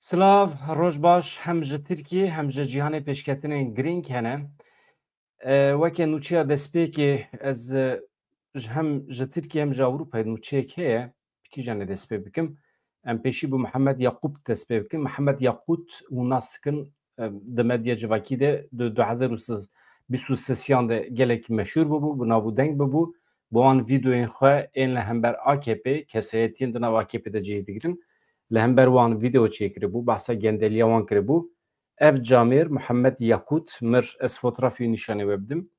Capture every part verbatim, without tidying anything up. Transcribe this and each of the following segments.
Silav, roj baş, hem ji Tirkiyê hem ji cîhanê pêşketinên girîng hene. E, weke nûçeya destpêkê ez, e, ji hem ji Tirkiyê hem ji Ewropayê nûçeyek heye, bi kîjanê dest pê bikim? Em pêşî bi Mihemed Yaqûp dest pê bikin. Mihemed Yaqût hûn nas dikin, e, di medya civakî de di du hezar û bîst û sêyan de gelek meşhûr bûbû, bi nav û deng bûbû. Bi wan vîdeoyên xwe ên li hember A K P, kesayetiyên di nav A K P de cihê digirin, li hember wan vîdeo çêkiribû, behsa gendeliya wan kiribû. Ev camêr Mihemed Yaqût mir, ez fotografî û nîşanê we bidim.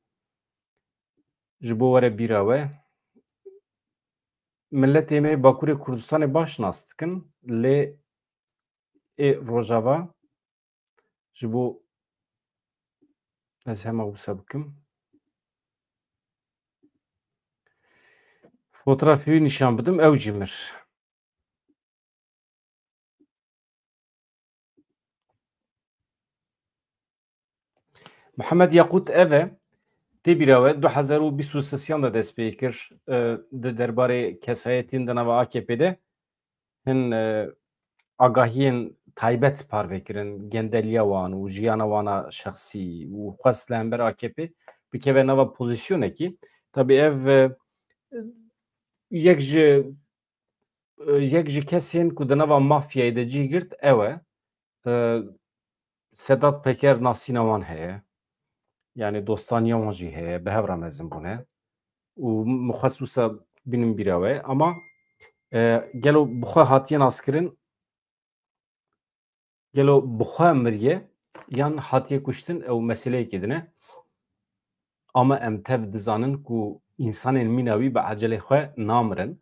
Ji bo were bîra we. Miletê me Bakurê Kurdistanê baş nas dikin, lê ê Rojava ji bo ez hema wisa bikim. Fotografî wî nîşan bidim, ew jî mir. Mihemed Yaqût ev e, tê bîra we, du hezar û bîst û sêyan de dest pê kir, e, di derbarê kesayetiyên di nava A K P de hin, e, agahiyên taybet parve kirin, gendeliya wan û jiyana wana şexsî û xwest li hember A K P bikeve nava pozîsyonekî. Tabî ev, e, yek ji, e, yek ji kesên ku di nava mafyayê de cih girt ew e. E, Sedat Peker nasîna wan heye. Yanî dostaniya wan jî heye. Bi hev re mezin bûne. Û min xwest wisa bînim bîra we. Ama, e, gelo bi xwe hatiye naskirin, gelo bi xwe miriye yan hatiye kuştin, ew meseleyekê din e. Ama em tev dizanin ku însanên mîna wî bi ecelê xwe namirin.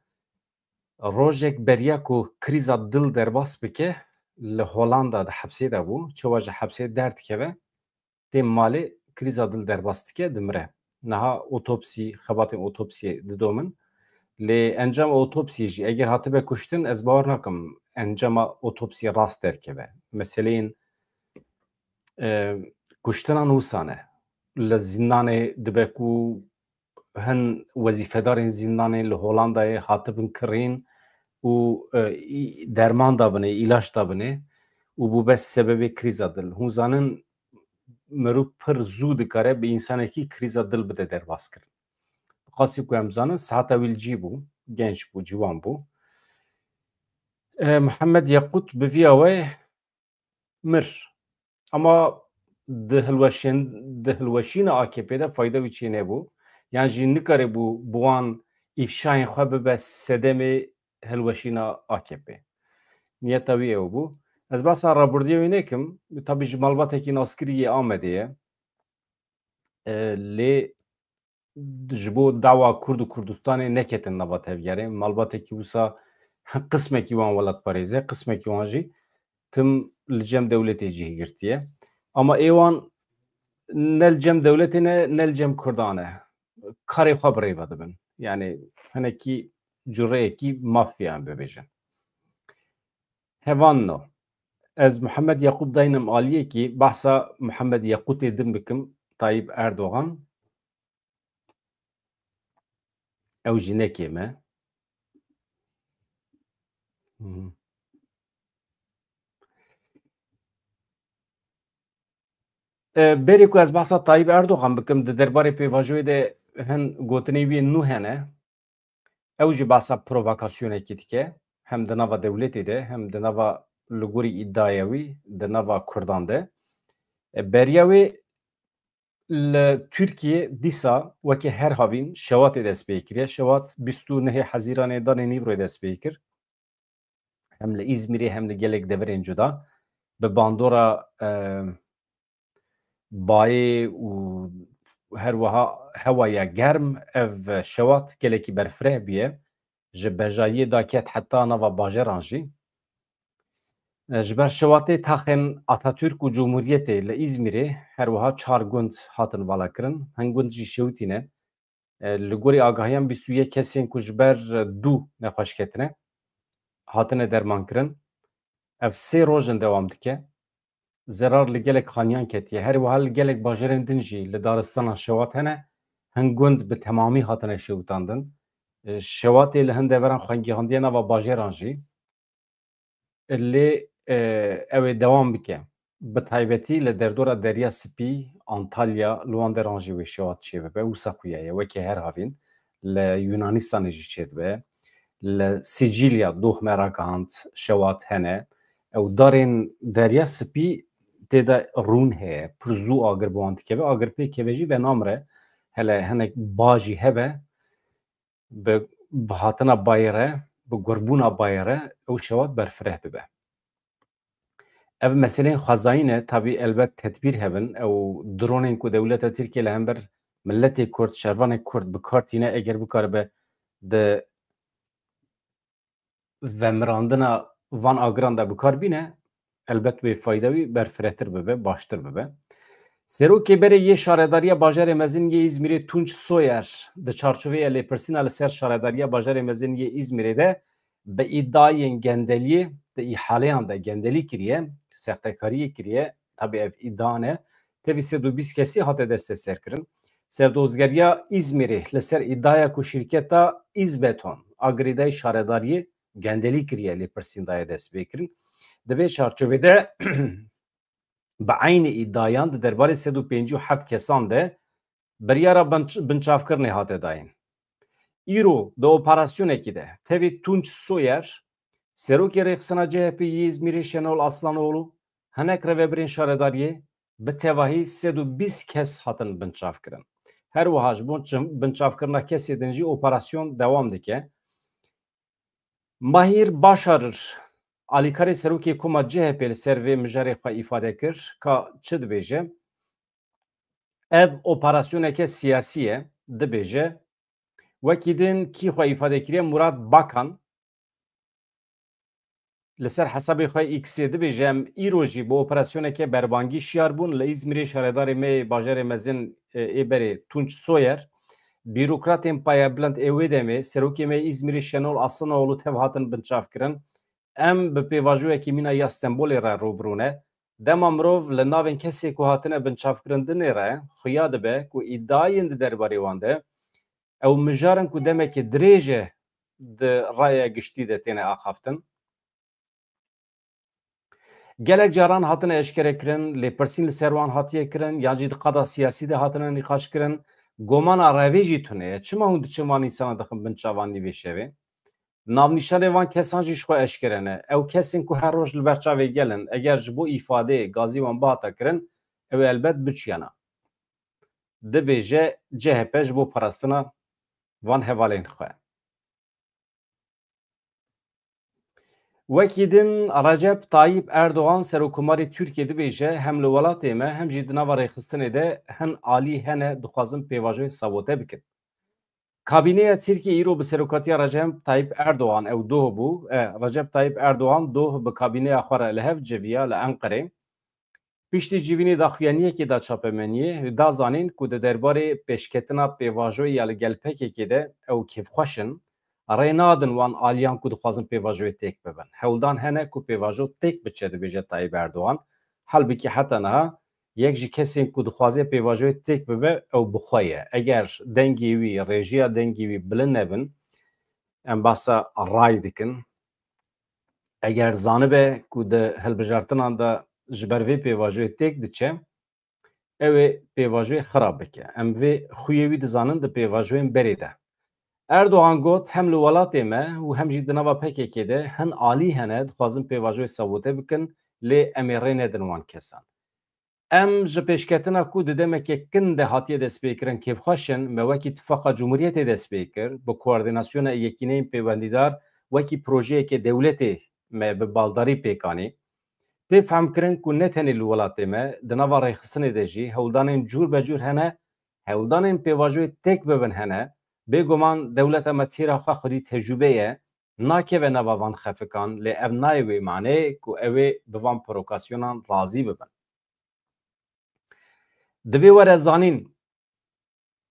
Rojek beriya ku krîza dil derbas bike, li Holanda di hepsê de bû. Çawa ji hepsê derdikeve, tê malê, krîza dil derbas dike, dimire. Niha otopsî, xebatên otopsiyê didomin. Lê encama otopsiyê jî eger hatibe kuştin, ez bawer nakim encama otopsiyê rast derkeve. Meseleyên, e, kuştinan wisa ne. Li zîndanê dibe ku hin wezîfedarên zîndanê li Holandayê hatibin kirîn û, e, î-, derman dabinê, îlaç dabinê û bûbe sebebê krîza dil. Hûn zanin, mirov pir zû dikare bi însanekî krîza dil bide derbaskirin. Bi qasî ku em zanin, siheta wî li cî bû, genç bû, ciwan bû. E, Mihemed Yaqût bi viya we mir. Ama di hilweşên-, di hilweşîna A K P de fayda wî çê nebû. Yan jî nikaribû bi wan îfşayên xwe bibe sedemê hilweşîna A K P. Niyeta wî ew bû. Ez behsa rabirdiyê wî nekim. Tabî ji malbatekî naskirî yê Amedê ye. E, lê ji bo dawa Kurd û Kurdistanê neketin nava tevgerê. Malbatekî wisa qismekî wan welatparêz e, qismekî wan jî tim li cem dewletê cih girtiye. Ama ê wan ne li cem dewletê ne, ne li cem Kurdan e. Karê xwe bi rê ve dibin. Yanî hinekî cureyekî mafya em bibêjin. Hevanno. Ez Mihemed Yaqûb daynim aliyekî, behsa Mihemed Yaqûtê din bikim, Tayyip Erdogan. Ew jî ne kêm e. Hı hı. E, berê ku ez behsa Tayyip Erdogan bikim, di derbarê pêvajoyê de hin gotinê wî nû hene. Ew jî behsa provokasyonekî dike, hem di nava dewletê de, hem di nava li gorî îdiaya wî, di nava Kurdan de. E, beriya wê li Tirkiyê dîsa weke her havîn Şewatê dest pê kiriye. Şewat bîst û nehê Hezîranê danê nîvroyê dest pê kir. Hem li Îzmîrê hem li gelek deverên cuda bi bandora, e, bayê û her wiha hewaya germ, ev Şewat gelekî berfireh bûye. Ji bejayiyê daket heta nava bajaran jî. Ji ber Şewatê taxên Atatürk û Cumhuriyetê li Îzmîrê her wiha çar gund hatin valakirin. Hin gund jî şewitîne. E, li gorî agahiyan bîst û yek kesên ku ji ber, e, dû nexweş ketine, hatine dermankirin. Ev sê roj in dewam dike. Zerar li gelek xaniyan ketiye. Her wiha li gelek bajarên din jî li daristana Şewat hene. Hin gund bi temamî hatine şewitandin. E, Şewatê li hin deveran xwe gihandiye nava bajaran jî. Lê e, ew ê dewam bike. Bi taybetî li derdora Derya Spî, Antalya, li wan deran jî wê şewat çêbibe. Wisa xuya ye, weke her havîn li Yunanistanê jî çêdibe. Li Sicîlya doh me ragihand şewat hene. Ew darên Derya Spî tê de rûn heye. Pir zû agir bi wan dikeve. Agir pê keve jî venamre. Hele hinek ba jî hebe. Bi, bi hatina bayê re, bi gurbûna bayê re ew şewat berfireh dibe. Ev meseleyên xwezayî ne, tabî elbet tedbîr hebin. Ew dronên ku dewleta Tirkiye li hember miletê Kurd, şervanê Kurd bi kar tîne, eger bikaribe di vemirandina van agiran de bi kar bîne, elbet wê fayda wî berfirehtir bibe, baştir bibe. Serokê berê yê Şaredariya Bajarê Mezin yê Îzmîrê Tunç Soyer di çarçoveya lêpirsîna li ser Şaredariya Bajarê Mezin yê Îzmîrê de bi îdiayên gendeliyê di îhaleyan de gendelî kiriye, sextekariyê kiriye, tabî ev îdia ne, tevî sed û bîst kesî hate desteserkirin. Serdozgeriya Îzmîrê li ser îdiaya ku şîrketa Îzbeton a girêdayî şaredariyê gendelî kiriye, lêpirsîn daye destpêkirin. Di vê çarçovê de bi eynî îdiayan di derbarê sed û pêncî û heft kesan de biryara binç-, binçavkirinê hate dayîn. Îro di operasyonekî de tevî Tunç Soyer, serokê rêxistina C H P yê Îzmîrê Şenol Aslanoğlu, hinek rêvebirên şaredariyê, bi tevahî sed û bîst kes hatin binçavkirin. Her wiha ji bo çim-, binçavkirina kesê din jî operasyon dewam dike. Mahîr Başarir, alîkarê serokê koma C H P li ser vê mijarê xwe îfade kir, ka çi dibêje? Ev operasyoneke siyasî ye, dibêje. Wekî din kî xwe îfade kiriye? Murat Bakan li ser hesabê xwe X'ê dibêje, em îro jî bi operasyoneke berbangî şiyar bûn. Li Îzmîrê şaredarê me yê bajarê mezin, e, ê berê Tunç Soyer, bîrokratên payebilind ê wê demê, serokê me yê Îzmîrê Şenol Aslanoğlu tev hatin binçavkirin. Em bi pêvajoyekî mîna ya Stenbolê re rûbirû ne. Dema mirov li navên kesê ku hatine binçavkirin dinêre, xuya dibe ku îdiayên di derbarê wan de ew mijar in ku demekê dirêj e di raya giştî de têne axaftin. Gelek caran hatine eşkerekirin, lêpirsîn li ser wan hatiye kirin, yan jî di qada siyasî de hatine nîqaşkirin. Gomana revê jî tune ye. Çima hûn diçin van însana dixin bin çavan nîvê şevê? Navnîşanê van kesan jî ji xwe eşkere ne. Ew kesên ku her roj li ber çavê gel in, eger ji bo îfadeyê gazî wan bihata kirin, ew ê elbet biçiyana. Dibêje C H P ji bo parastina van hevalên xwe. Wekî din Recep Tayyip Erdogan, Serokkomarê Tirkiyê dibêje, hem li welatê me hem jî di nava rêxistinê de hin alî hene dixwazin pêvajoyê sabote bikin. Kabîneya Tirkiyê îro bi serokatiya Recep Tayyip Erdogan ew doh bû. E, Recep Tayyip Erdogan doh bi kabîneya xwe re li hev civiya li Enqerê. Piştî civînê daxuyaniyekê da çapemeniyê, da zanîn ku di derbarê pêşketina pêvajoyê ya li gel P K K de ew kêfxweş in, rê nadin wan aliyan ku dixwazin pêvajoyê têk bibin. Hewldan hene ku pêvajo têk biçe, dibêje Tayyip Erdogan. Halbikî heta niha yek ji kesên ku dixwaze pêvajoyê têk bibe, ew bi xwe ye. Eger dengê wî, rêjiya dengê wî bilind nebin, em behsa ray dikin. Eger zanibe ku di hilbijartinan de ji ber vê pêvajoyê têk diçe, ew ê pêvajoyê xirab bike. Em vê xuyê wî dizanin di pêvajoyên berê de. Erdogan got, hem li welatê me û hem jî di nava P K K de hin alî hene, dixwazin pêvajoyê sabote bikin, lê em ê rê nedin wan kesan. Em ji pêşketina ku di demeke kin de hatiye destpêkirin kêfxweş in, me wekî Tifaqa Cumhuriyetê dest pê kir, bi koordînasyona yekîneyên pêwendîdar wekî projeyeke dewletê me bi baldarî pêk anî. Tê fehmkirin ku ne tenê li welatê me, di nava rêxistinê de jî hewldanên cûr be cûr hene, hewldanên pêvajoyê têk bibin hene. Bêguman dewleta me têra xwe xwedî tecrûbe ye, nakeve nava van xefikan, lê ev nayê wê maneyê ku ew ê bi van provokasyonan razî bibin. Divê were zanîn,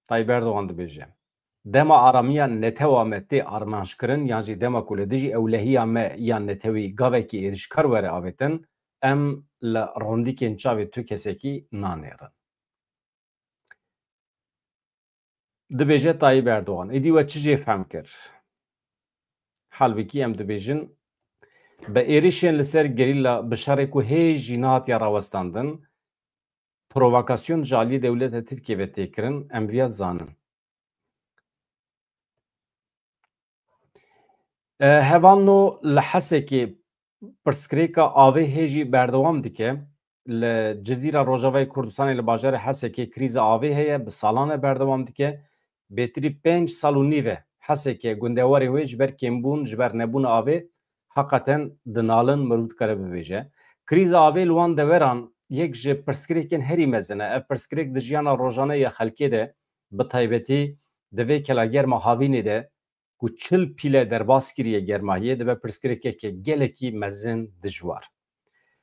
Tayyip Erdogan dibêje, dema aramiya netewa me tê armanjkirin, yan jî dema ku li dijî ewlehiya me yan netewî gavekî êrişkar were avêtin, em li rondikên çavê tu kesekî nanêrin. Dibêje Tayyip Erdogan, êdî we çi jê fehm kir? Halbikî em dibêjin, Bi êrişên li ser gerîla, bi şerê ku hê jî nehatiye rawestandin, provokasyon ji aliyê dewleta Tirkiyê ve tê kirin, em viya dizanin. E, hevalno li Hesekê pirsgirêka avê hê jî berdewam dike. Li Cizîra Rojavayê Kurdistanê li bajarê Hesekê krîza avê heye, bi salan e berdewam dike. Bêtirî pênc sal û nîv e Hesekê, gundewarê wê ji ber kêmbûn, ji ber nebûna avê heqeten dinalin, mirov dikare bibêje. Krîza avê li wan deveran yek ji pirsgirêkên herî mezin e. Ev pirsgirêk di jiyana rojane ya xelkê de, bi taybetî di vê kelagerma havînê de ku çil pîle derbas kiriye germahiyê, dibe pirsgirêkeke gelekî mezin dijwar.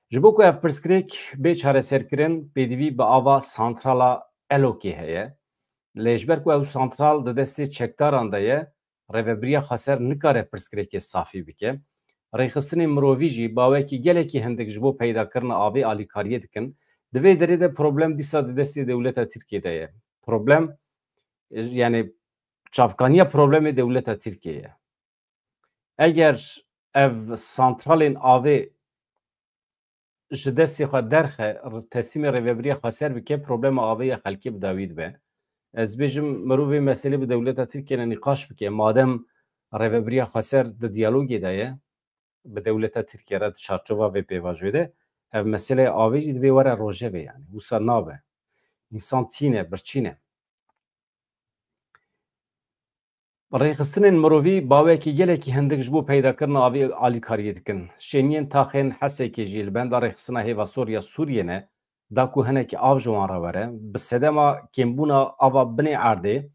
Ji bo ku ev pirsgirêk bê çareserkirin, pêdivî bi ava santrala Elokê heye. Lê ji ber ku ew santral di destê çekdaran de ye, Rêvebiriya Xweser nikare pirsgirêkê safî bike. Rêxistinên mirovî jî bawekî gelekî hindik ji bo peydakirina avê alîkariyê dikin. Di vê derê de problem dîsa di destê dewleta Tirkiyê de ye. Problem, e, yani çavkaniya problemê dewleta Tirkiyê ye. Eger ev santralên avê ji destê xwe derxe, teslîmê Rêvebiriya Xweser bike, problema avê ya xelkê bi dawî dibe. Ez bêjim, mirov vê meselê bi dewleta Tirkiyê re nîqaş bike. Madem Rêvebiriya Xweser di diyalogê de ye, bi dewleta Tirkiyê re di çarçova vê pêvajoyê de, ev meseleyê avê jî divê were rojevê, yani wisa nabe. Însan tîne, birçî ne. Rêxistinên mirovî bawekî gelekî hindik ji bo peydakirina avê alîkariyê dikin. Şêniyên taxên Hesekê jî li benda rêxistina Hêva Sor ya Sûriyê ne, da ku hinekî av ji wan re were. Bi sedema kêmbûna ava binê erdê,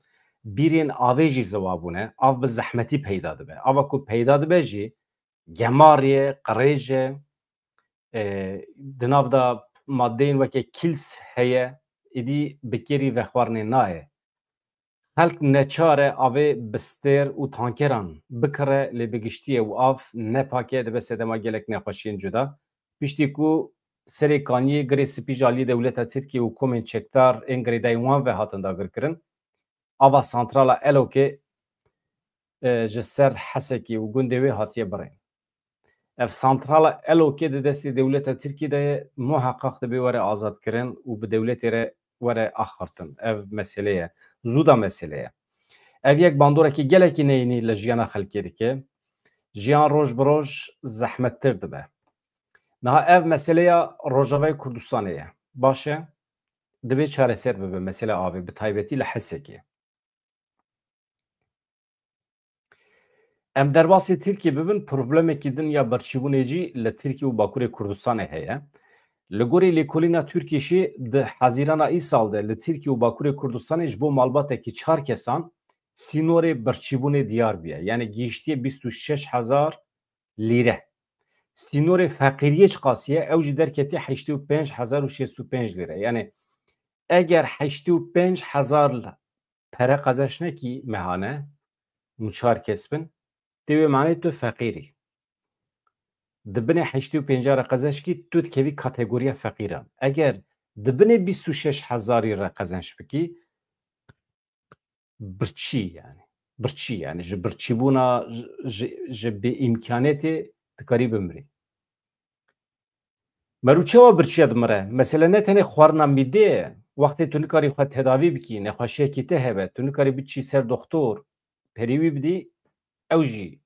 bîrên avê jî ziwa bûne. Av bi zehmetî peyda dibe. Ava ku peyda dibe jî gemar e, qirêj e, e, di nav de madeyên weke kîls heye, êdî bi kêrî vexwarinê nayê. Xelk neçar e avê bi stêr û tankeran bikire, lê bi giştî ye û av ne pak e, dibe sedema gelek nexweşiyên cuda. Piştî ku serê kaniyê girê spî ji aliyê dewleta Tirkiyê û komên çekdar ên girêdayî wan ve hatin dagirkirin, ava santrala Elokê, e, ji ser Hesekê û gundê wê hatiye birîn. Ev santrala Elokê di destê dewleta Tirkiyê de ye, muheqeq dibe were azadkirin û bi dewletê re were axiftin. Ev mesele ye. Zû da mesele ye. Ev yek bandorekî gelekî neyînî li jiyana xelkê dike. Jiyan roj bi roj zehmettir dibe. Niha ev meseleya Rojavayê Kurdistanê ye. Baş e, divê çareser bibe mesele avê, bi taybetî li Hesekê. Em derbasî Tirkiyê bibin, problemekî din ya birçîbûnê jî li Tirkiye û Bakurê Kurdistanê heye. Li gorî lêkolîna Tirkîşî di Hezîrana îsal de li Tirkiye û Bakurê Kurdistanê ji bo malbatekî çar kesan sînorê birçîbûnê diyar bûye. Yani gihiştiye bîst û şeş hezar lîre. Sînorê feqîriyê çiqasî ye? Ew jî derketiye heştê û pênc hezar û şêst û pênc lîre. Yani eger heştê û pênc hezar pere qezenç nekî mehane, û çar kes bin, tê wê manê tu feqîrî. Di binê heştê û pênc re qezenç kî, tu dikevî kategoriya feqîran. Eger di binê bîst û şeş hezarî re qezenç bikî, birçî yani. Birçî yani. Ji birçîbûna, ji, ji, ji bêîmkaniyetê dikarî bimirî. Meriv çawa birçiya dimire? Mesele ne tenê xwarina mîdê ye. Wextê tu nikarî xwe tedavî bikî, nexweşiyekî te hebe, tu nikarî biçî ser doxtor, perî wî bidî, ew jî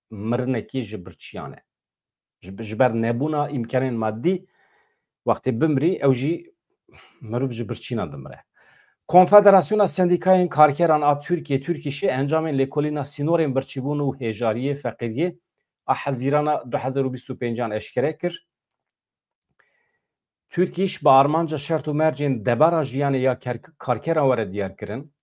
mirinekî ji birçiyan e. Ji, ji ber nebûna îmkanên madî, wextê bimirî, ew jî meriv ji birçîna dimire. Konfederasyona Sendîkayên Karkeran a Tirkiyê, Tirkîşê, encamên lêkolîna sînorên birçîbûn û hêjariyê, feqîriyê a Hezîrana du hezar û bîst û pêncan eşkere kir. Tirkîş bi armanca şert û mercên debara jiyanê ya kerk-, karkeran were diyarkirin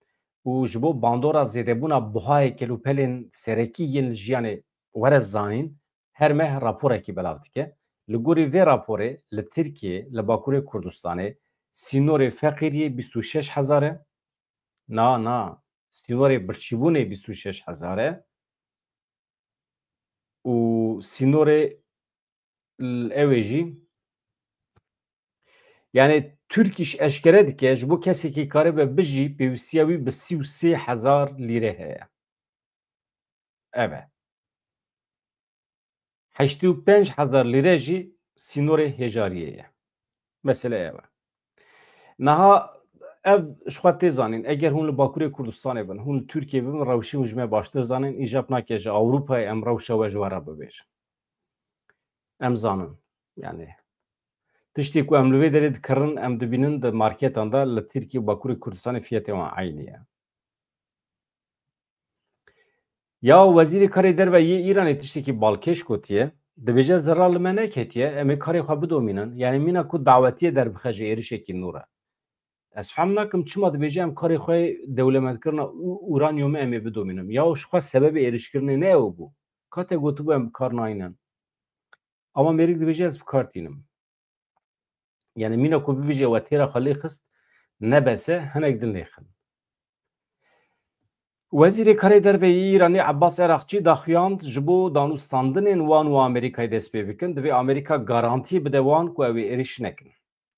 û ji bo bandora zêdebûna buhayê kelûpelên serekî yên li jiyanê were zanîn, her meh raporekî belav dike. Li gorî vê raporê li Tirkiyê, li Bakurê Kurdistanê sînorê feqîriyê bîst û şeş hezar e. Na, na. Sînorê birçîbûnê bîst û şeş hezar e. Û sînorê l-, ew ê jî, yani Tirkîş eşkere dike, ji bo kesekî karibe bijî, pêwîstiya wî bi sî û sê hezar lîre heye. Ev e. Heştê û pênc hezar lîre jî sînorê hêjariyê ye. Mesele ev e. Niha ev ji xwe tê zanîn, eger hûn li Bakurê Kurdistanê bin, hûn li Tirkiyê bin, rewşê hûn ji me baştir zanin, îcab nake ji Ewropayê em rewşa we ji we re bibêjin. Em zanin. Yani tiştê ku em li vê derê dikirin, em dibînin di marketan de li Tirkiye û Bakurê Kurdistanê fiyetê wan eynî ye. Ya Wezîrê Karê Derve yê Îranê tiştekî balkêş gotiye. Dibêje, zira li me neketiye, em ê karê xwe bidomînin. Yani mîna ku dawetiye derbixe ji êrişekî nû re. Ez fehm nakim çima dibêje em karê xwe yê dewlemendkirina û uranyumê em ê bidomînin. Ya ji xwe sebebê êrişkirinê ne ew bû. Ka te gotibû em bi kar nayînin. Ama mêrik dibêje ez bi kar tînim. Yani mîna ku bibêje we têra xwe lê xist, ne bes e, hinek din lê xin. Wezîrê Karê Derve yê Îranê Ebbas Eraqçî daxuyand, ji bo danûstandinên wan û Amerîkayê dest pê bikin, divê Amerîka garantiyê bide wan ku ew ê êrîş nekin.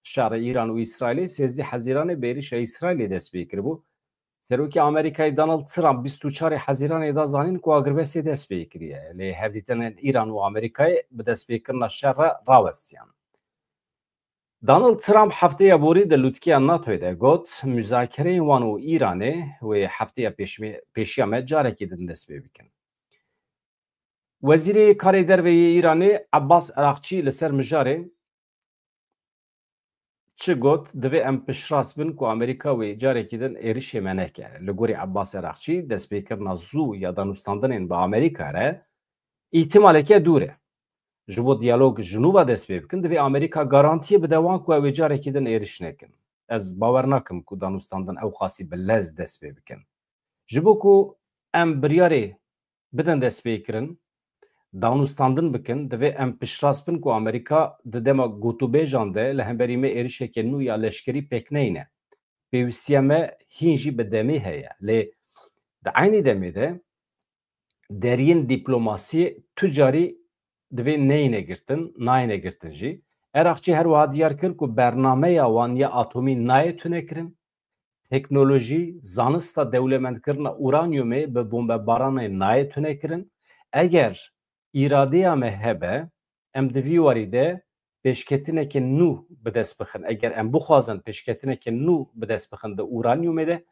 Şerê Îran û Îsraîlê sêzdî Hezîranê bi êrîşa Îsraîlê dest pê kiribû. Serokê Amerîkayê Donald Trump bîst û çarê Hezîranê da zanîn ku agirbestê dest pê kiriye. Lê hevdîtinên Îran û Amerîkayê bi destpêkirina şer re rawestiyan. Donald Trump hefteya borî di lûtkeya NATOyê de got, muzakereyên wan û Îranê wê hefteya pêşmê-, pêşiya me carekî din dest pê bikin. Wezîrê Karê Derve yê Îranê Ebbas Eraqçî li ser mijarê çi got, divê em piştrast bin ku Amerîka wê carekî din êrişê me neke. Li gorî Ebbas Eraqçî, destpêkirina zû ya danûstandinên bi Amerîka re îhtimaleke dûr e. Ji bo diyalog ji nû ve dest pê bikin, divê Amerîka garantiyê bide wan ku ew ê carekî din êriş nekin. Ez bawer nakim ku danûstandin ew qasî bi lez dest pê bikin. Ji bo ku em biryarê bidin destpêkirin, danûstandin bikin, divê em piştrast bin ku Amerîka di dema gotûbêjan de li hemberî me êrişeke nû ya leşkerî pêk neyne. Pêwîstiya me hîn jî bi demê heye. Lê di eynî demê de deriyên dîplomasiyê tu carî divê neyne girtin, nayne girtin jî. Eraqçî her wiha diyar kir ku bernameya wan ya atomî nayê tunekirin. Teknolojî, zanista dewlemendkirina uranyumê bi bombebaranê nayê tunekirin. Eger îradeya me hebe, em di vî warî de pêşketineke nû bi dest bixin. Eger em bixwazin pêşketineke nû bi dest bixin di uranyumê de,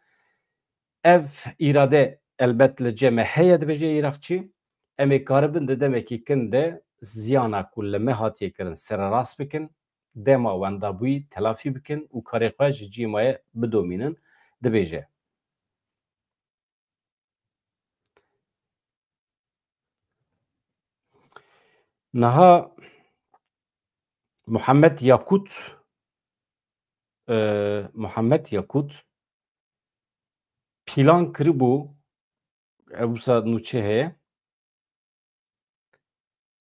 ev îrade elbet li cem me heye, dibêje Iraqçî. Em ê karibin di demekî kin de ziyana ku li me hatiye kirin sererast bikin, dema wendabûyî telafî bikin û karê xwe ji cihê maye bidomînin, dibêje. Niha Muhammed Yakut, e, Muhammed Yakut plan kiribû, ev wisa nûçe heye,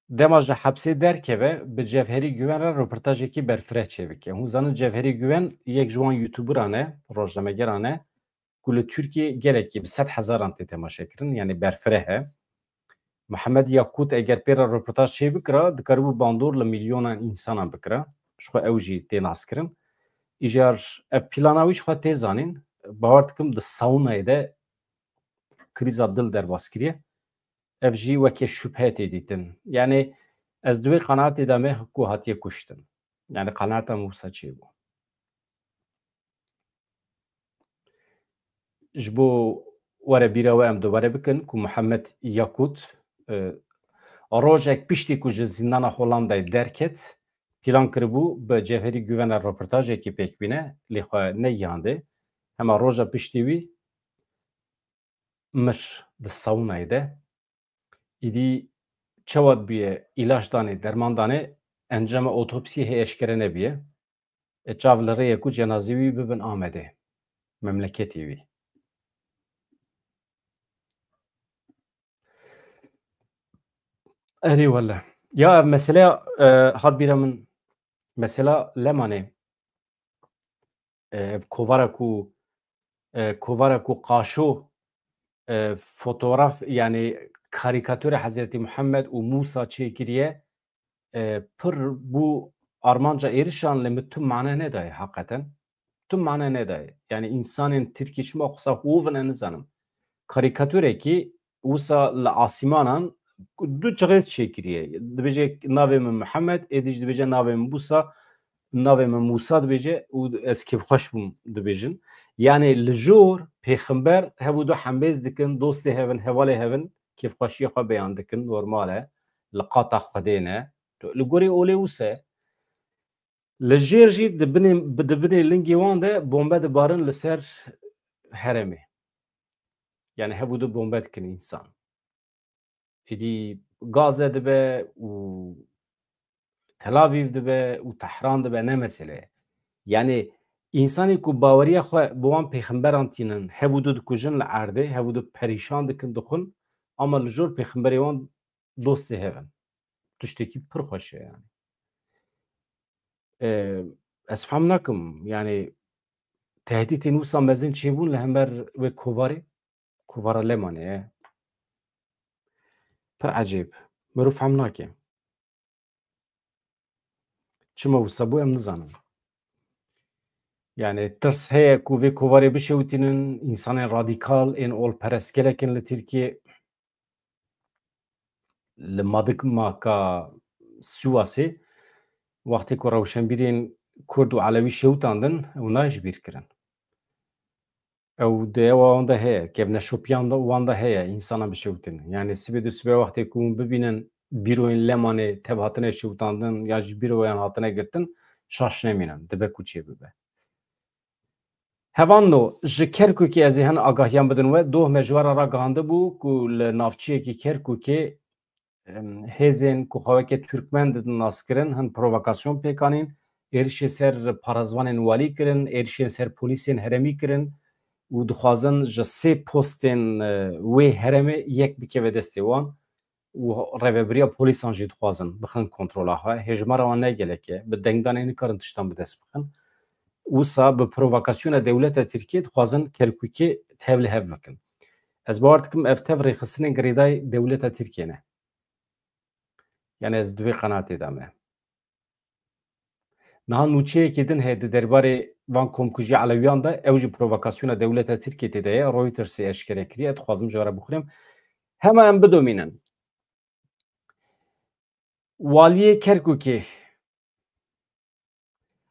dema ji hepsê derkeve, bi Cevherî Guven re roportajekî berfireh çêbike. Hûn zanin Cevherî Guven yek ji wan youtuberan e, rojnamegeran e, ku li Tirkiyê gelekî bi sed hezaran tê temaşekirin, yanî berfireh e. Mihemed Yakût eger pê re roportaj çê bikira, dikaribû bandor li milyonan însanan bikira. Ji xwe ew jî tê naskirin. Îcar ev plana wî ji xwe tê zanîn. Bawer dikim di saunayê de krîza dil derbas kiriye. Ev jî weke şubhe tê dîtin. Yanî ez di wê qenaetê de me ku hatiye kuştin. Yanî qenaeta min wisa çêbû. Ji bo were bîra we em dubare bikin ku Mihemed Yakût, e, rojek piştî ku ji zîndana Hollandayê derket, plan kiribû bi Cevherî Guven re roportajekî pêk bîne, lê xwe negihande. Hema roja piştî wî mir di saunayê de. Îdî çawa bûye, îlaç danê, derman danê, encama otopsiyê hê eşkere nebûye. E, çav li rê ye ku cenazê wî bibin Amedê, memleketê wî. Erê wele. Ya ev meseleya, e, hat bîra min, mesela Lemanê, e, ev kovara ku, e, kovara ku qaşo, e, fotograf, yanî karîkatûrê Hezretî Muhammed û Mûsa çêkiriye, e, pir bû armanca êrişan, lê min tu mane nedayê heqeten. Tu mane nedayê. Yanî însanên Tirkî çima xwesa hov in, ez nizanim. Karîkatûrekî wisa li asîmanan du çixêz çêkiriye. Dibêje navê min Mihemed, êdî jî dibêje navê min Bûsa, navê min Mûsa dibêje û ez kêfxweş bûm dibêjin. Yanî li jor pêxember hev û du hembêz dikin, dostê hev in, hevalê hev in, kêfxweşiya xwe beyan dikin, normal e. Li qata Xwedê ne. Li gorî olê wisa ye. Li jêr jî di binê, di binê lingê wan de bombe dibarin li ser herêmê. Yanî hev û du bombe dikin însan. Êdî Gaze dibe û Tel Avîv dibe û Tehran dibe, ne mesele ye. Yanî însanê ku baweriya xwe bi wan pêxemberan tînin, hev û du dikujin li erdê, hev û du perîşan dikin, dixwin, ama li jor pêxemberê wan dostê hev in. Tiştekî pir xweş e yanî. Ee, ez fehm nakim, yanî tehdîtên wisa mezin çêbûn li hember wê kovarê, kovara Lemanê ye. Pir ecêb. Mirov fehm nake. Çima wisa bû em nizanin. Yanî tirs heye ku vê kovarê bişewitînin, însanên radîkal ên olperest gelek in li Tirkiyê. Li Madik Maka Sivasê wextê ku rewşenbîrên Kurd û Elewî şewitandin, ew nayê ji bîr kirin. Ew di ewa wan de heye, kevneşopiyan de wan de heye, însanan bişewitînin. Yanî sibê du sibê wextê ku hûn bibînin bîroyên Lemanê tev hatine şewitandin ya jî bîroyan hatine girtin, şaş nemînin, dibe ku çê bibe. Hevalno, ji Kerkûkê ez ê hin agahiyan bidin we. Doh me ji we re ragihandibû ku li navçeyekî Kerkûkê, em, hêzên ku xwe weke Türkmen didin naskirin, hin provokasyon pêk anîn, êrişê ser parêzvanên walî kirin, êrişên ser polîsên herêmî kirin û dixwazin ji sê postên, e, wê herêmê yek bikeve destê wan. Û rêvebiriya polîsan jî dixwazin bixin kontrola xwe. Hêjmara wan ne gelek e. Bi dengdanê nikarin tiştan bi dest bixin. Wisa bi provokasyona dewleta Tirkiyê dixwazin Kerkûkê tev li hev bikin. Ez bawer dikim ev tev rêxistinên girêdayî dewleta Tirkiyê ne. Yanî ez di vê qenaatê de me. Niha nûçeyekê din heye di derbarê van komkujiya Elewiyan de, ew jî provokasyona dewleta Tirkiyê tê de ye, Reutersê eşkere kiriye, dixwazim ji we re bixwînim. Hema em bidomînin. Waliyê Kerkûkê,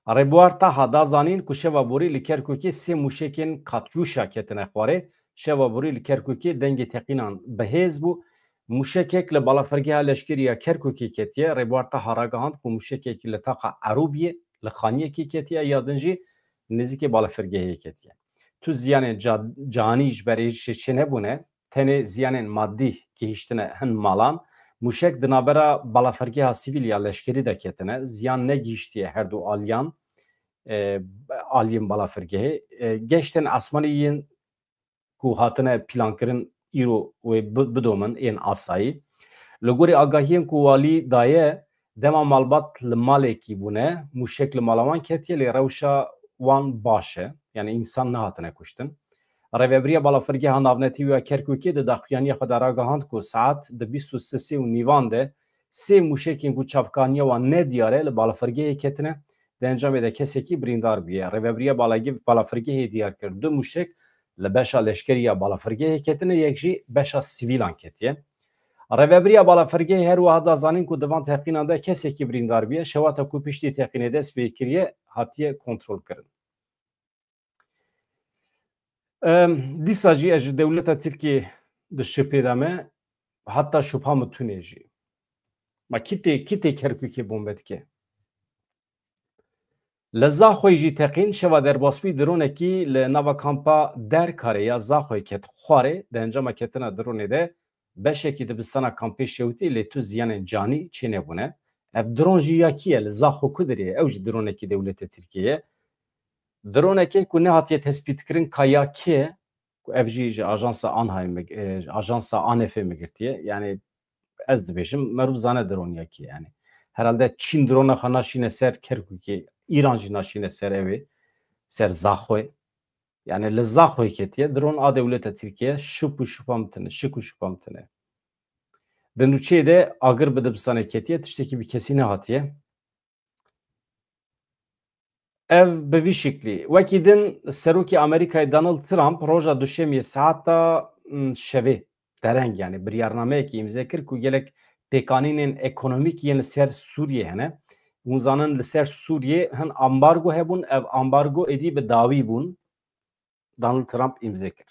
Rêbuar Taha, da zanîn ku şeva borî li Kerkûkê sê mûşekên Katyuşa ketine xwarê. Şeva borî li Kerkûkê dengê teqînan bi hêz bû. Mûşekek li balafirgeha leşkerî ya Kerkûkê ketiye. Rêbuar Taha ragihand ku mûşekek li taxa Erûbiyê li xaniyekê ketiye, ya din jî nêzîkê balafirgehê ketiye. Tu ziyanên ca-, canî ji ber êrişê çênebûne, tenê ziyanên madî gihîştine hin malan. Mûşek di navbera balafirgeha sivîl ya leşkerî de ketine. Ziyan negihîştiye her du aliyan, e, aliyên balafirgehê. E, geştên esmanî yên ku hatine plankirin îro wê bi-, bidomin ên asayî. Li gorî agahiyên ku walî daye, dema malbat li malekî bûne, mûşek li mala wan ketiye, lê rewşa wan baş e. Yanî însan nehatine kuştin. Rêvebiriya Balafirgeha Navnetewî ya Kerkûkê di daxuyaniya xwe de ragihand ku saet di bîst û sê sê û nîvan de sê mûşekên ku çavkaniya wan ne diyar e li balafirgehê ketine, di encamê de kesekî birîndar bûye. Rêvebiriya balagi-, balafirgehê diyar kir du mûşek li beşa leşkerî ya balafirgehê ketine, yek jî beşa sivîlan ketiye. Rêvebiriya balafirgehê her wiha da zanîn ku di van teqînan de kesekî birîndar bûye. Şewata ku piştî teqînê dest pê kiriye, hatiye kontrolkirin. Em, dîsa jî ez ji dewleta Tirkiyê di şipê de me, heta şupa min tune jî. Ma kî tê, kî tê Kerkûkê bombe dike? Li Zaxoyê jî teqîn şeva derbasbûyî dronekî li nava kampa Derkarê ya Zaxoyê ket xwarê. Di encama ketina dronê de beşekî dibistana kampê şewitî, lê tu ziyanên canî çênebûne. Ev dron jî ya kî ye? Li Zaxo ku dirê ye? Ew jî dronekî dewletê Tirkiyê ye. Dronekê ku nehatiye tespîtkirin ka ya kê ye, ku ev jî ji ajansa Anhayê me, e, ji ajansa Anefê me girtiye. Yanî ez dibêjim, meriv zane dron ya kî ye. Yanî herhalde Çîn drona xwe naşîne ser Kerkûkê, Îran jî naşîne ser ew ê, ser Zaxoyê. Yanî li Zaxoyê ketiye, dron a dewleta Tirkiye, şip û şipa min tune, şik û şipa min tune. Di nûçeyê de agir bi dibistanê ketiye, tiştekî bi kesî nehatiye. Ev bi vî şiklî. Wekî din, Serokê Amerîkayê Donald Trump roja Duşemiyê saeta, mm, şevê dereng, yani biryarnameyekî îmze kir ku gelek pêkanînên ekonomîk yên li ser Sûriyê hene. Hûn zanin li ser Sûriyê hin ambargo hebûn, ev ambargo êdî bi dawî bûn. Donald Trump îmze kir.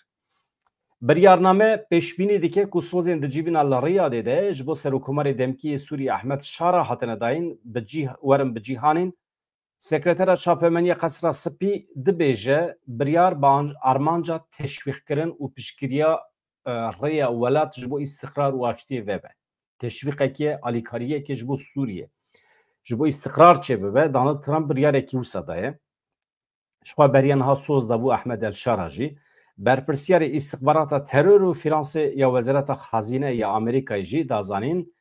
Biryarname pêşbînî dike ku sozên di civîna li Riyadê de ji bo Serokkomarê demkî yê Sûriyê Ahmed Şara hatine dayîn, bi cîh-, werin bi cîhanên. Sekretera Çapemeniya Qesra Sipî dibêje, biryar bi an-, armanca teşwîqkirin û piştgiriya, e, rêya welat ji bo îstiqrar û aştiyê vebe. Teşwîqekê, alîkariyekê ji bo Sûriyê, ji bo îstiqrar çêbibe, Donald Trump biryarekî wisa daye. Jixwe beriya niha soz dabû Ahmed El Şara jî. Berpirsiyarê îstixbarata teror û fînansê ya Wezareta Xezîne ya Amerîkayê jî da zanîn,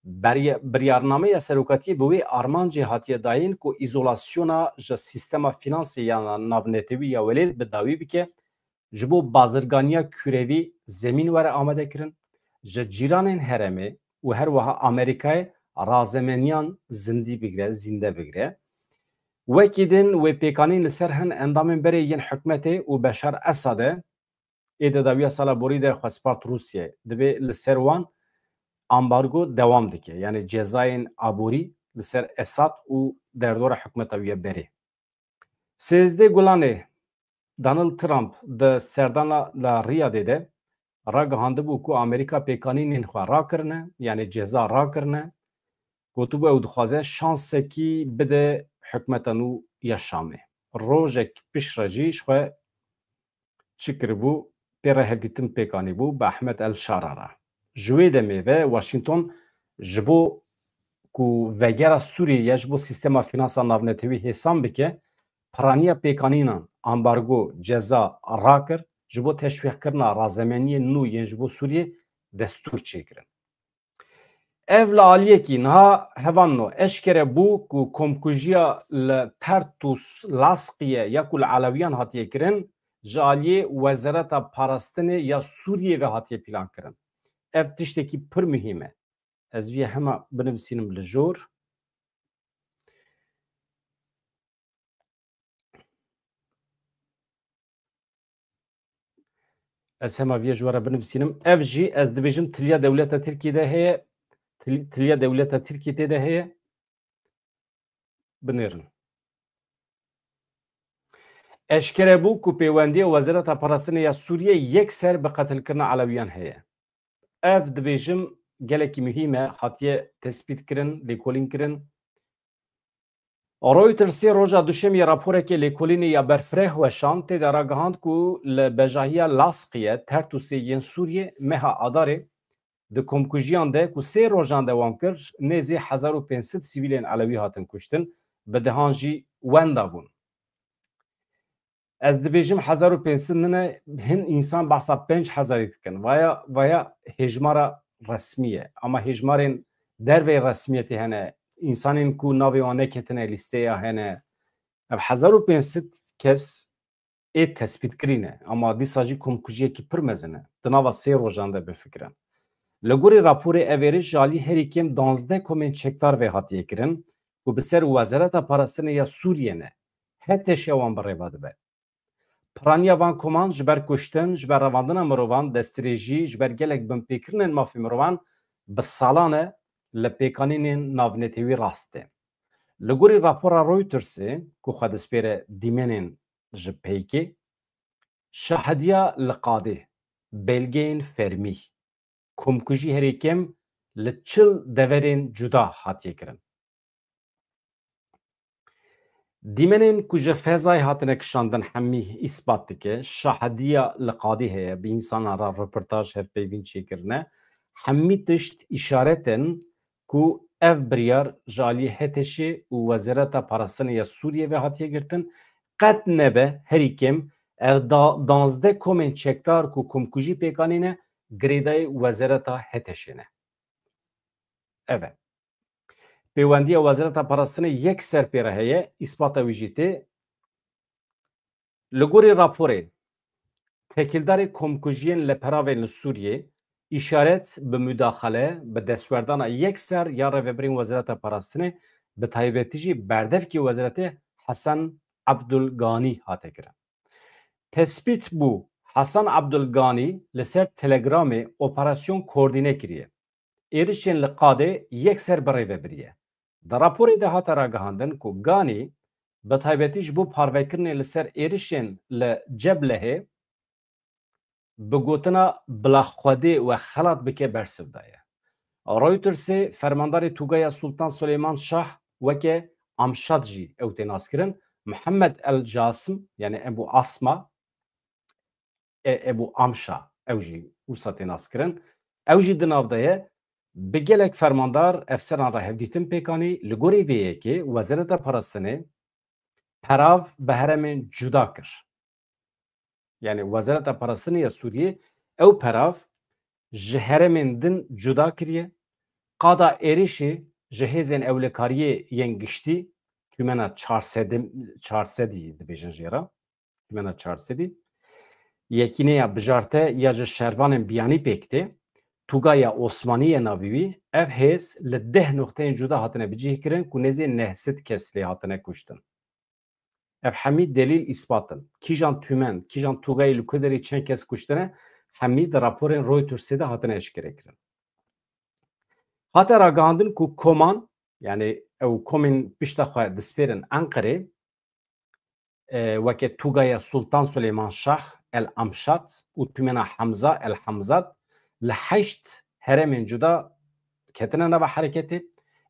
beriya-, biryarnameya serokatiyê bi wê armancê hatiye dayîn ku îzolasyona ji sîstema fînansê ya navnetewî ya welêt bi dawî bike, ji bo bazirganiya kûrevî zemîn were amadekirin, ji cîranên herêmê û her wiha Amerîkayê razemeniyan zindî bigire, zînde bigire. Wekî din wê pêkanîn li ser hin endamên berê yên hikûmetê û Beşar Esadê ê di dawiya sala borî de xwe spart Rûsyayê. Divê li ser wan ambargo dewam dike. Yani cezayên aborî li ser Esad û derdora hikûmeta wî ya berê. Sêzdeh Gulanê, Donald Trump di serdana li Riyadê de ragihandibû ku Amerîka pêkanînên xwe rakirine, yani ceza rakirine. Gotibû ew dixwaze şansekî bide hikûmeta nû ya Şamê. Rojek piştre jî jixwe çi kiribû, pê re hevdîtin pêk anîbû bi Ahmed El Şara re. Ji wê demê ve Washington ji bo ku vegera Sûriyê ya ji bo sîstema fînansa navnetewî hêsan bike, piraniya pêkanînan, ambargo, ceza rakir, ji bo teşwîqkirina razemeniyên nû yên ji bo Sûriyê destûr çêkirin. Ev li aliyekî niha hevalno eşkere bû ku komkujiya li Tertus Laskiye ya ku li Elewiyan hatiye kirin, ji aliyê Wezareta Parastinê ya Sûriyê ve hatiye plankirin. Ev tiştekî pir muhîm e. Ez vê hema binivîsînim li jor. Ez hema vê ji we re binivîsînim. Ev jî ez dibêjim tiliya dewleta Tirkiyê de heye. Til-, tiliya dewleta Tirkiyê tê de heye. Binêrin. Eşkere bû ku pêwendiya Wezareta Parastinê ya Sûriyê yekser bi qetilkirina Elewiyan heye. Ev dibêjim gelekî muhîm e, hatiye tespît kirin, lêkolîn kirin. Reutersê roja Duşemê raporekê lêkolînê ya berfireh weşand, tê de ragihand ku li bejahiya Laskiye, Tertusê yên Sûriyê, meha Adarê, di komkujiyan de ku sê rojan dewam kir, nêzî hezar û pênc sed sivîlên Elewî hatin kuştin, bi dehan jî wenda bûn. Ez dibêjim hezar û pênc sed nine, hin însan behsa pênc hezarî dikin. Vaya, vaya hêjmara resmî ye. Ama hêjmarên derveyî resmiyetê hene, însanên ku navê wan neketine lîsteya hene. Ev hezar û pênc sed kes ê tespîtkirî ne. Ama dîsa jî komkujiyekî pir mezin e. Di nava sê rojan de bifikirin. Li gorî raporê ev êrîş ji alî herî kêm duwazdeh komên çekdar ve hatiye kirin ku bi ser Wezareta Parastinê ya Sûriyê ne. H T Ş wan bi rêve dibe. Piraniya van koman ji ber kuştin, ji ber revandina mirovan, destdirêjî, ji ber gelek binpêkirinên mafê mirovan bi salan e li pêkanînên navnetewî rast tên. Li gorî rapora Reutersê ku xwe dispêre dîmenên ji peykê, şahediya li qadê, belgeyên fermî, komkujî herî kêm li çil deverên cuda hatiye kirin. Dîmenên ku ji fezayê hatine kişandin hemî îspat dike. Şahediya li qadî heye, bi însanan re reportaj, hevpeyvîn çêkirine. Hemî tişt îşaret in ku ev biryar ji aliyê H T Şê û Wezareta Parastinê ya Sûriyê ve hatiye girtin. Qet nebe herî kêm ev da-, danzdeh komên çekdar ku komkujî pêk anîne, girêdayî Wezareta H T Şê ne. Ev e. Pêwendiya Wezareta Parastinê yekser pê re heye, îspata wî jî tê. Li gorî raporê, têkildarê komkujiyên li peravên li Sûriyê îşaret bi mudaxale, bi destwerdana yekser ya rêvebirên Wezareta Parastinê, bi taybetî jî berdevkê wezaretê Hesen Abdul Ganî hate kirin. Tespît bû Hasan Abdul Ganî li ser Telegramê operasyon koordîne kiriye. Êrişên li Qadê yekser bi rêve biriye. Di raporê de hate ragihandin ku Ganî bi taybetî ji bo parvekirinê li ser êrişên li Ceblehê bi gotina bila Xwedê we xelat bike bersiv daye. Reutersê fermandarê Tugaya Sultan Suleyman Şah weke Amşad jî ew tê naskirin. Mihemed El Casim, yani Ebu Asma, e, Ebu Amşa, ew jî wisa tê naskirin. Ew jî di nav de ye. Bi gelek fermandar, efseran re hevdîtin pêk anî. Li gorî vê yekê Wezareta Parastinê perav bi heremên cuda kir. Yani Wezareta Parastinê ya Sûriyê ew perav ji heremên din cuda kiriye. Qada êrişê ji hêzên ewlekariyê yên giştî, tûmena çar sed, çar sedî dibêjin jê re, tûmena çar sedî, yekîneya bijarte ya ji şervanên biyanî pêk tê, Tugaya Osmanî ye navê wî, ev hêz li deh noqteyên cuda hatine bicihkirin ku nêzî neh sed kes lê hatine kuştin. Ev hemî delîl îspat in. Kîjan tûmen, kîjan tugayê li ku derê çend kes kuştine, hemî di raporên Reutersê de hatine eşkere kirin. Hate ragihandin ku koman, yani ew komên pişta xwe dispêrin Enqerê, e, weke tugaya Sultan Suleyman Şah El Amşat û tûmena Hamza El Hamzat li heşt heremên cuda ketine nava hereketê.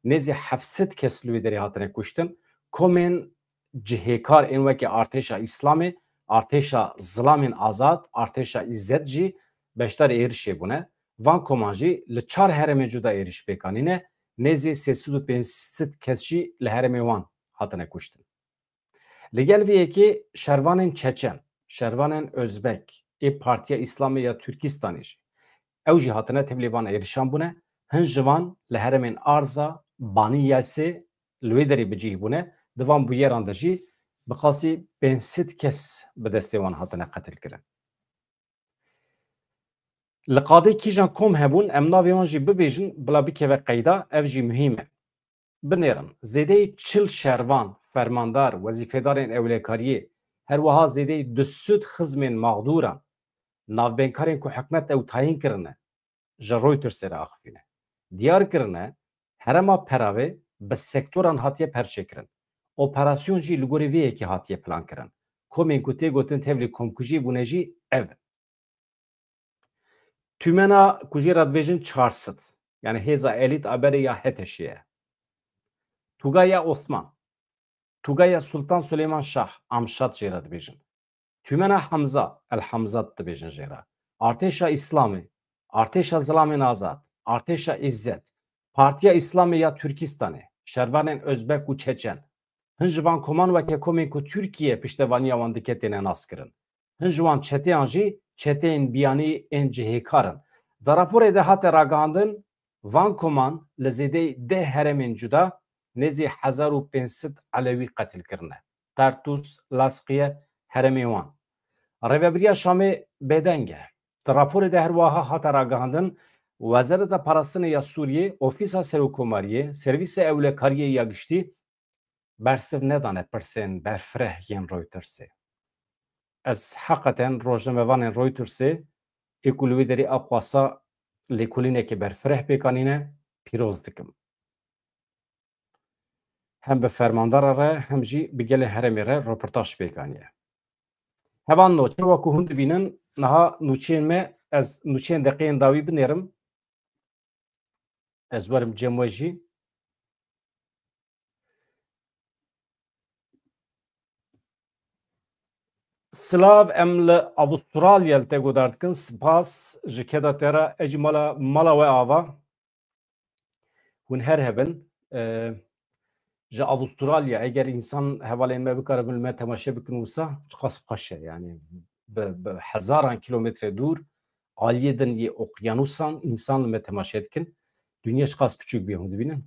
Nêzî heft sed kes li wê derê hatine kuştin. Komên cihêkar ên weke Artêşa Îslamê, Artêşa Zilamên Azad, Artêşa Îzzet jî beşdarê êrişê bûne. Van koman jî li çar heremên cuda êriş pêk anîne. Nêzî sê sed û pênc sed kes jî li herêmê wan hatine kuştin. Li gel vê yekê şervanên çeçen, şervanên ozbek, ê Partiya Îslamê ya Tirkistanê jî, ew jî hatine tevlî van êrişan bûne. Hin ji van li herêmên Arza, Banî Yasê li wê derê bi cih bûne. Di van bûyeran de jî bi qasî pênc sed kes bi destê wan hatine qetilkirin. Li qadê kîjan kom hebûn, em navê wan jî bibêjin, bila bikeve qeyda, ev jî muhîm e. Binêrin, zêdeyî çil şervan, fermandar, wezîfedarên ewlekariyê, her wiha zêdeyî du sed xizmên mexdûran, navbênkarên ku hikûmet ew tayîn kirine, ji Reutersê re axivîne. Diyar kirine, herêma Peravê bi sektoran hatiye perçêkirin. Operasyon jî li gorî vê yekê hatiye plankirin. Komên ku tê gotin tevlî komkujiyê bûne jî ev in. Tûmena ku jê re dibêjin çar sed, yani hêza elît a berê ya HTŞ'ê ye. Tugaya Osman, Tugaya Sultan Suleyman Şah, Amşat jê re dibêjin. Tûmena Hamza, El Hamzat dibêjin jê re. Artêşa Îslamê, Artêşa Zilamên Azad, Artêşa Îzzet, Partiya Îslamê ya Tirkistanê, şervanên Ozbek û Çeçen. Hin ji van koman weke komên ku Tirkiye piştevaniya wan dike têne naskirin. Hin ji wan çeteyan jî çeteyên biyanî ên cihêkar in. Di raporê de hate ragihandin, van koman li zêdeyî deh herêmên cuda nêzî hezar û pênc sed Elewî qetil kirine. Tartûs, Laskiye, herêmê wan. Rêvebiriya Şamê bêdeng e. Di raporê de her wiha hate ragihandin, Wezareta Parastinê ya Sûriyê, Ofîsa Serokkomariyê, Servîsa Ewlekariyê ya Giştî bersiv nedane pirsên berfireh yên Reutersê. Ez heqeten rojnamevanên Reutersê ê ku li wê derê a xwasa lêkolîneke berfireh pêk anîne, pîroz dikim. Hem bi fermandara re hem jî bi gelê herêmê re roportaj pêk aniye. Hevalno, çawa ku hûn dibînin, niha nûçeyên me, ez nûçeyên deqeyên dawî binêrim. Ez werim cem we jî. Silav, em li Avustralya li te godar dikin. Spas ji keda te re. Ez jî mala, mala we ava. Hûn her hebin. E, ji Avustralya, eger însan, hevalên me bikaribin li me temaşe bikin wisa, çiqas xweş e. Yani bi, bi hezaran kilometre dûr, aliyê din yê okyanûsan însan li me temaşe dikin. Dinya çiqas piçûk bî, hûn dibînin.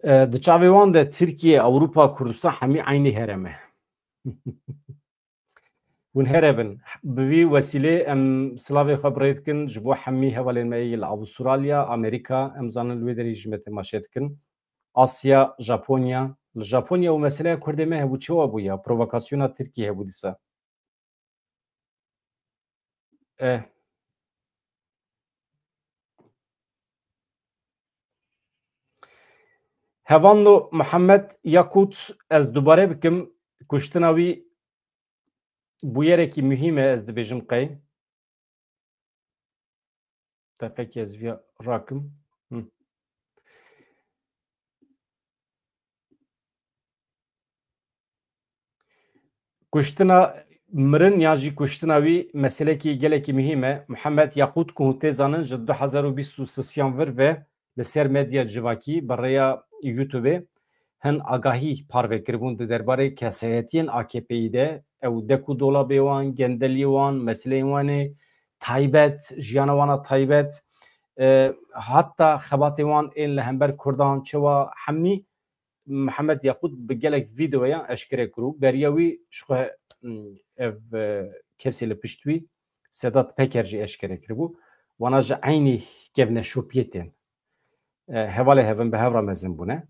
E, di çavê wan de Tirkiye, Ewropa, Kurdistan hemî eynî herem e. Hûn here bin. Bi vî wesîlê em silavê xwe bi rê dikin ji bo hemî hevalên me yê li Avustralya, Amerîka, em zanin li wê derê jî me temaşe dikin. Asya, Japonya, Li Japonya û meseleya Kurdê me hebû, çawa bû ya? Provokasyona Tirkiyê hebû dîsa. Eh. Hevalno Mihemed Yakût, ez dubare bikim, kuştina wî bûyerekî muhîm e, ez dibêjim qey. Deqekî ez viya rakim. Hı. Kuştina mirin yan jî kuştina wî meselekî gelekî muhîm e. Mihemed Yaqût, ku hûn tê zanin, ji du hezar û bîst û sisiyan vir ve li ser medya civakî bi rêya YouTubeê hin agahî parve kiribûn di derbarê kesayetiyên A K P'yî de, ew dek û dolabê wan, gendeliyê wan, meseleyên wan ê taybet, jiyana wan a taybet, e, hatta xebatê wan ên li hember Kurdan, çewa hemî Mihemed Yaqût bi gelek vîdeoyan eşkere kiribû. Beriya wî ji xwe, m, ev, e, kesê li pişt wî, Sedat Peker jî eşkere kiribû. Wana ji eynî kevneşopiyê tên. E, hevalê hev in bi hev re mezin bûne.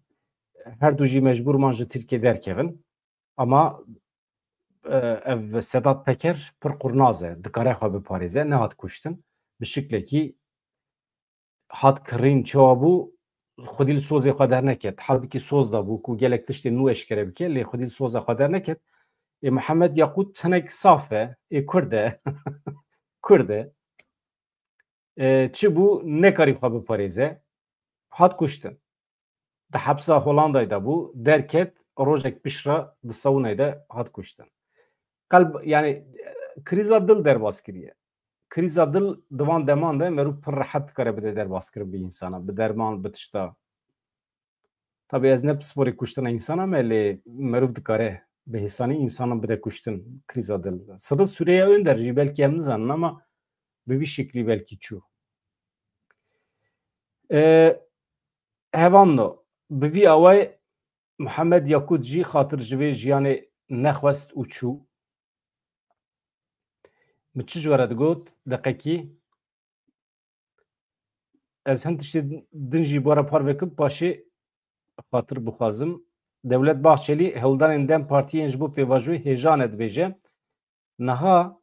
Her du jî mecbûr man ji Tirkiyê derkevin. Ama, e, ev Sedat Peker pir qurnaz e, dikare xwe biparêze, nehat kuştin. Bi şiklekî hat kirîn, çawa bû, xwedî li sozê xwe derneket. Halbikî soz da bû ku gelek tiştê nû eşkere bike, lê xwedî li soza xwe derneket. Ê Mihemed Yaqût hinek saf e, ê Kurd e. Kurd e. E, çi bû, nekarî xwe biparêze. Hat kuştin. Di hepsa Holandayê de bû, derket, rojek pişt re di saunayê de hat kuştin. Qelb, yani, krîza dil derbas kiriye. Krîza dil di van deman de merû pir rehet dikare bide derbaskirin bi însana, bi derman, bi tişta. Tabi ez ne pisporê kuştina însana me, lê merûv dikare bi hêsanî însana bide kuştin, krîza dil. Sirri Sûriyeya Önder jî belkî em nizanin ama bi vî şeklî belkî çû. E, Hevalno, bi vî awayê Mihemed Yakût jî xatir ji vê jiyanê nexwest û çû. Min çi ji we re digot, deqekî. Ez hin tiştê din jî bi we re parve kim, paşê xatir bixwazim. Dewlet Bahçelî hewldanên DEM Partiyê yên ji bo pêvajoyê hêja ne dibêje. Niha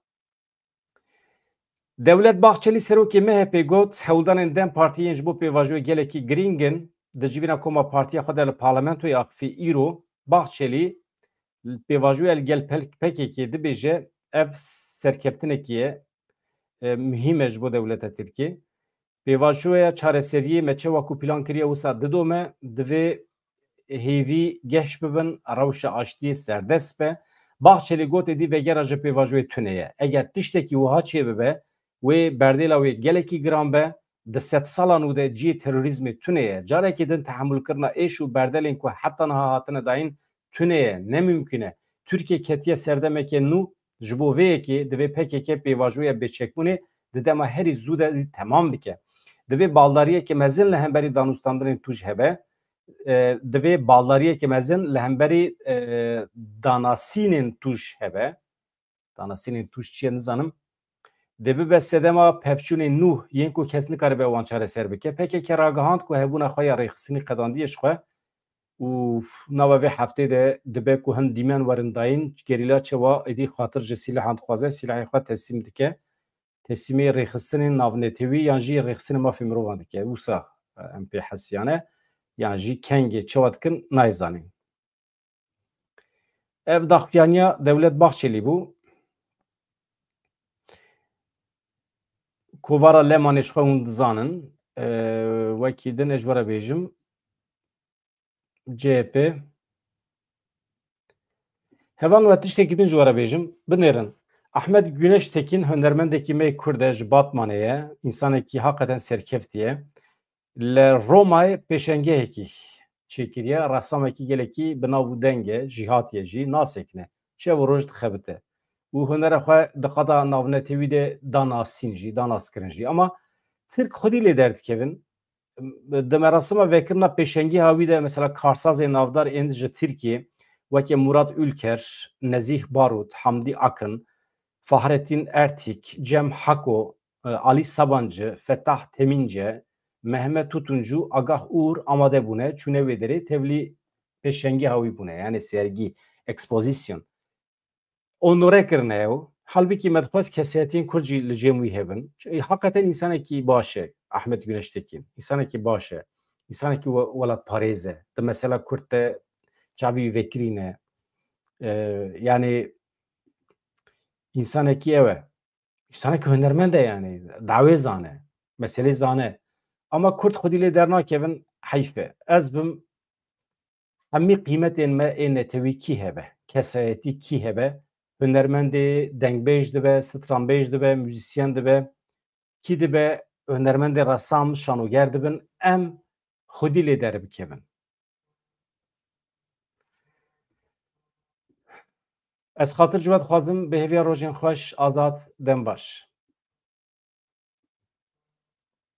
Dewlet Bahçelî, serokê M H P got, hewldanên DEM Partiyê yên ji bo pêvajoyê gelekî girîng in. Di civîna koma partiya xwe de li parlamentoyê axifî îro, Bahçelî pêvajoya li gel P K K dibêje, ev serkeftinekî ye, e, muhîm e ji bo dewleta Tirkiyê. Pêvajoya çareseriyê me çawa ku plan kiriye wisa didome, divê hêvî geş bibin, rewşa aştiyê serdest be. Bahçelî got, êdî vegera ji pêvajoyê tune ye. Eger tiştekî wiha çêbibe, wê berdêla wê gelekî giran be, di sedsala nû de cihê terorîzmê tune ye. Carekê din tehemûlkirina êş û berdelên ku heta niha hatine dayîn tune ye, ne mimkûn e. Tirkiye ketiye serdemeke nû, ji bo vê yekê divê P K K pêvajoya bêçekbûnê di dema herî zû de temam bike. Divê baldariyeke mezin li hemberî danûstandinên tûj hebe, e, divê baldariyeke mezin li hemberî, e, danasînên tûj hebe. Danasînên tûj çi ye nizanim. Dê bibe sedema pevçûnên nû yên ku kes nikaribe wan çareser bike. P K K ragihand ku hebûna xwe ya rêxistinî qedandiye ji xwe û nava vê heftê de dibe ku hin dîmen werin dayîn, gerîla çawa êdî xatir ji sîlehan dixwaze, sîlehê xwe teslîm dike. Teslîmê rêxistinên navnetewî yan jî rêxistinên mafê mirovan dike. Wisa, e, em pê hesiyane, yan jî kengê çawa dikin nayê zanîn. Ev daxuyaniya Dewlet Bahçelî bû. Kovara Lemanê ji xwe hûn dizanin. E, wekî din ez ji we re bêjim. C H P. Hevalno, tiştekî din ji we re bêjim. Binêrin. Ahmet Güneş Tekin hunermendekî me Kurd e, ji Batmanê ye. Însanekî heqeten serkeftî ye. Li Romayê pêşengehekî çêkiriye. Ressamekî gelekî bi nav û deng e, jîhatî ye jî, nasekine. Şev û roj dixebite. Û hunera xwe di qada navnetewî de da nasîn jî, da naskirin jî. Ama Tirk xwedî lê derdikevin. Di merasima vekirina pêşengî hawî de, mesela, karsazê navdar ên ji Tirkiyê, weke Murat Ülker, Nezîh Barut, Hamdi Akın, Fahrettin Ertik, Cem Hako, e, Ali Sabancı, Fetah Temince, Mehmet Tutuncu, Agah Uğur amade bûne, çûne wê derê, tevlî pêşengî hawî bûne, yani sergî, ekspozîsyon. Onore kirine ew. Halbikî me dixwest kesayetiyên Kurd jî li cem wî hebin. Çi-, heqeten însanekî baş e, Ahmet Güneştekin. Însanekî baş e. Însanekî we-, welatparêz e. Di mesela Kurd de çavî wî vekirîne. E, yani însanekî ew e. Însanekî hunermend e yani. Dawê zane. Meselê zane. Ama Kurd xwedî lê dernakevin, heyf e. Ez bim hemî qîmetên me ê netewî kî hebe, kesayetî kî hebe, hunermendê dengbêj dibe, stranbêj dibe, muzîsyen dibe, kî dibe hunermendê resam, şanoger dibin, em xwedî lê deribikevin. Ez xatir ji we dixwazim, bi hêviya rojên xweş, Azad, dem baş.